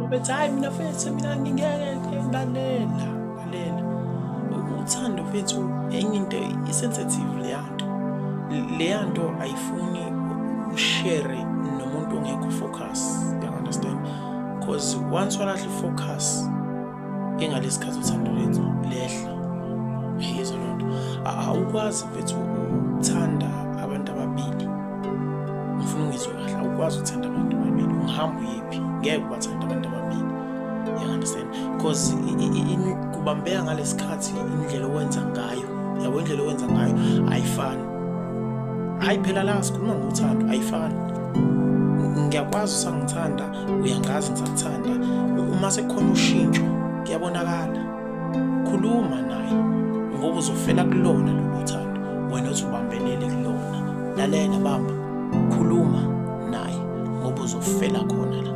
Bethi hayi mina mfethu, mina ngingeke. Lalela, lalela, uthando mfethu enye into i-sensitive leya nto. Leya nto ayifuni ushare nomuntu ongekho focus, you understand? Because once walahla i-focus engalesi khathi, uthando lethu lehla. Yizwa loo nto? Awukwazi mfethu ukuthanda abantu ababili. Ngifuna ungizwe kahle, awukwazi ukuthanda abantu ababili. Ungihamba uyephi? Ngeke ubathanda abantu ababili, you understand? Because kubambeka ngalesi khathi indlela owenza ngayo, yabo, indlela owenza ngayo ayifani. Hayi phela, la sikhuluma ngothando, ayifani. Ngiyakwazi usangithanda, uyangazi ngisakuthanda. Uma sekukhona ushintsho kuyabonakala. Khuluma naye ngoba uzofela kulona lolu thando wena othi ubambelele kulona. Lalela, bamba, khuluma naye ngoba uzofela khona la.